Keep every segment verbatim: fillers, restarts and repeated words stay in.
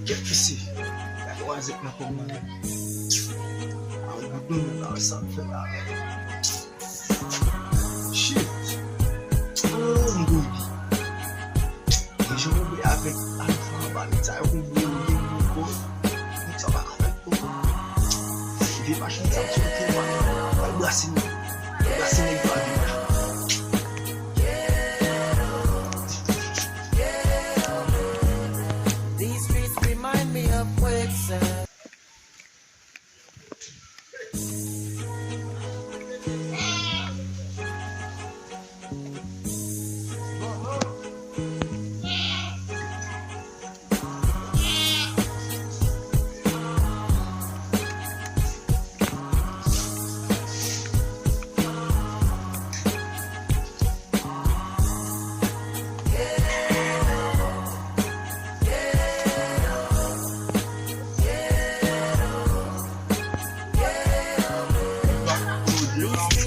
Kèt mesye, gade wazèk nan kò mwen. A, ou goumen, ou pa wè sa m fè la. Shit. Oh, m gonfle. Deja gonfle avèk alfa anba nèg sa yo gonfle yo gen gwo kò. Nèg sa pa ka fè kò. Vye machin sa sou tèlman. Al brase nèg. Al brase nèg yo al vye machin. These streets remind me of quicksand.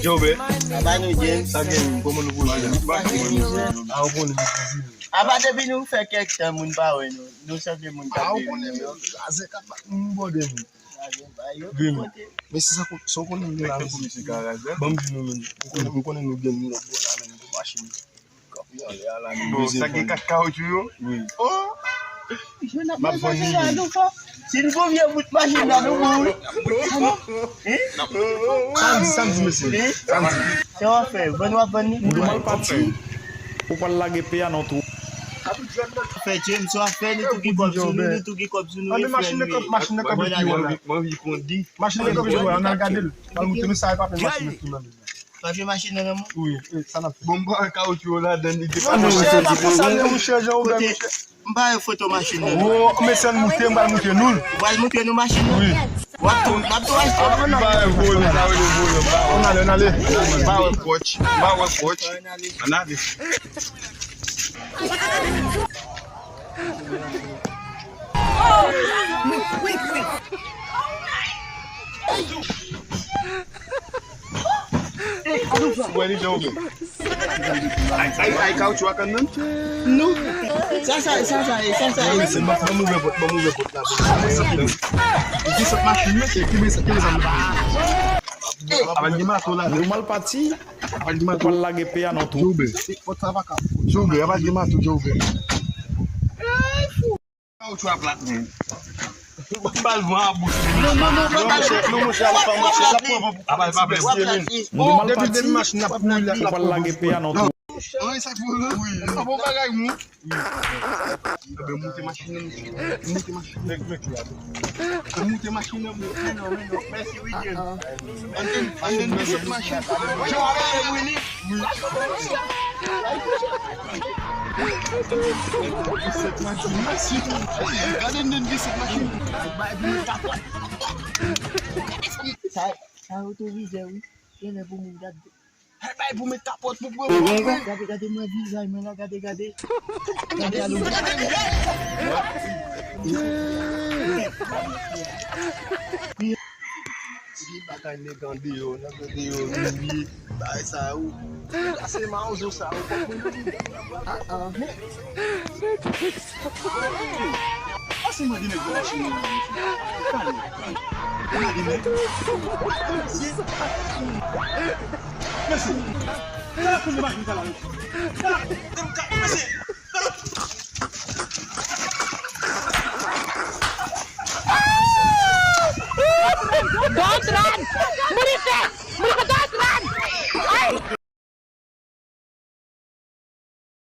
Jobe. Aba nou, James. Sa gen, kòman nou poze? A, ou konnen nou poze. Aba depi nou fè kèk tan, moun pa wè nou. Nou sanble moun k ap viv. A, ou konnen, men, razè k ap bat moun bò de moun. Grim. Men si sa, sa w konnen nou la, mesye. Ban m di nou, men. M konnen, m konnen nou gen nou lòt bò la, men nou machin. Bon, sa gen kat kawotchou yo? Wi. Oh! M ap vann li. Si n fè vye bout machin nan, nou mouri. Samdi, samdi, mesye. Samdi. Sa w ap fè? Vann w ap vann li? Ou mal pati. Ou pral lage pè a nan twou. Fè James, sa w ap fè? Nou tou gen kòb sou nou, nou tou gen kòb sou nou, e frè nou ye. Machin nan kanpe pi wo la. Mwen anvi kondi. Machin nan kanpe pi wo la, n al gade l. Al montre nou sa, e pa fè machin nan pi mal. Pa vye machin nan nan men w? Wi, e, sa n ap fè? Bon, m pran kawotchou yo ladan, li te... Non, monchè, pa fè sa, non, monchè, jan ou bèl, monchè. M pa wè foto machin nan, non. Oh, mesye, ann moute, m pral moute nou l. Ou pral moute nou machin nan? Wi. W ap tou, m ap tou achte. M pa wè vòlè, sa vle vòlè, m pa wè. Ann ale, ann ale. M pa wè pòch, m pa wè pòch. Ann ale. Wè li jan w fè. Ay, ay, ay, kawotchou ak anndan. Nou. Sa, sa, sa, sa, sa, sa. Non, men se ban m ouvè pòt, ban m ouvè pòt la. Ki sòt machin yo, se ki bezwen, ki bezwen. Avan gen mato la. Nou mal pati. Avan gen mato. Pral lage pè a nan twou. Joube. Pòt sa pa ka. Joube, avan gen mato, Joube. Kawotchou a plat, men. Bal van a bouch. Non, non, non, non, monchè, non, monchè, al pa, monchè, l ap pran van pou... Apa l pa pèse, men. Bon, depi, depi machin nan ap kouri, l ap pran van pou... Anyen sa k voye? Wi. A bon bagay, moun. Wi. Ebyen, moute machin nan, monchè. Moute machin nan. Mèt, mèt li a. Moute machin nan, monchè. Men non, men non. Mèsi, wi, James. Ann, ann, ann, ann, sot machin. Jan w ap fè, Willy. Wi. Gade m de sèt machin. Bay pou mwen kapòt. Sa, sa otovizè, wi. Genlè pou moun gade. Bay pou mwen kapòt pou pran mwen. Gade, gade mwen vizaj mwen la, gade, gade. Gade alò. Li pa ka nèg andeyò, nèg andeyò, li, li, bagay sa yo. Sa se mawozo sa yo, kòk mwen nan li. Ah, ah. Pase mande nèg yo machin nan, mesye. Pale, pale. Mande nèg. Mesye. Mesye. Sa la kounye machin sa la, mesye. Sa la, mesye. Bon, Trump!